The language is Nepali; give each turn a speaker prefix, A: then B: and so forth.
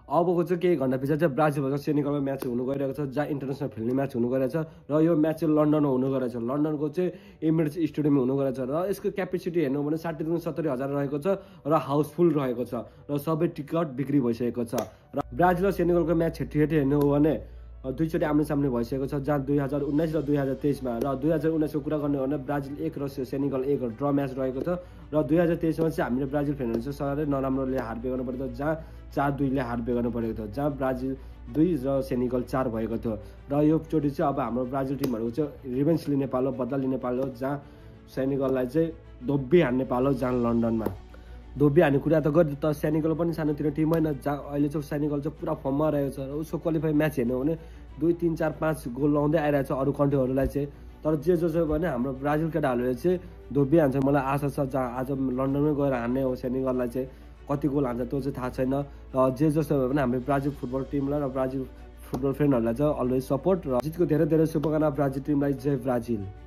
A: अबको चाहिँ केही घन्टा पछि चाहिँ ब्राजिल भन्छ सेनेगलको म्याच हुनु गइरहेको छ, जहाँ इन्टरनेसनल खेल्ने म्याच हुनु गइरहेको छ र यो म्याच चाहिँ लन्डनमा हुनु गइरहेको छ। लन्डनको चाहिँ एमिरेट्स स्टेडियममा हुनु गइरहेको छ र यसको क्यापेसिटी हेर्नु भने 60-70,000 रहेको छ र हाउसफुल रहेको छ र सबै टिकट बिक्री भइसकेको छ। र ब्राजिल र सेनेगलको म्याच छेटी हेर्नु हो भने दुईचोटि आम्ने सामने भइसकेको छ, जहाँ 2019 र 2023मा। र 2019को कुरा गर्ने हो भने ब्राजिल 1 र सेनेगल 1 ड्र म्याच रहेको छ र 2023मा चाहिँ हामीले ब्राजिल फ्यानहरूले चाहिँ साह्रै नराम्रोले हार बेगाउनु परेको छ, जहाँ 4-2ले हार बेगाउनु परेको थियो, जहाँ ब्राजिल 2 र सेनेगल 4 भएको थियो। र यो चोटि चाहिँ अब हाम्रो ब्राजिल टिमहरूको चाहिँ रिभेन्ज लिने पालो, बदला लिने पालो, जहाँ सेनेगललाई चाहिँ दोब्बी हान्ने पालो, जहाँ लन्डनमा दोब्बी हान्ने कुरा त गर्यो। त सेनेगल पनि सानोतिनो टिम होइन, जहाँ अहिले चाहिँ सेनेगल चाहिँ पुरा फर्ममा रहेको छ र उसको क्वालिफाई म्याच हेर्नु हो भने 2, 3, 4, 5 गोल लाउँदै आइरहेको छ अरू कन्ट्रीहरूलाई चाहिँ। तर जे जो छ भने हाम्रो ब्राजिल केटाहरूले चाहिँ दोब्बी हान्छ मलाई आशा छ, जहाँ आज लन्डनमै गएर हान्ने हो सेनेगललाई चाहिँ। कति गोल हान्छ त्यो चाहिँ थाहा छैन। र जे जस्तो भयो भने हाम्रो ब्राजिल फुटबल टिमलाई र ब्राजिल फुटबल फ्रेन्डहरूलाई चाहिँ अलवेज सपोर्ट र जितको धेरै धेरै शुभकामना ब्राजिल टिमलाई। जय ब्राजिल।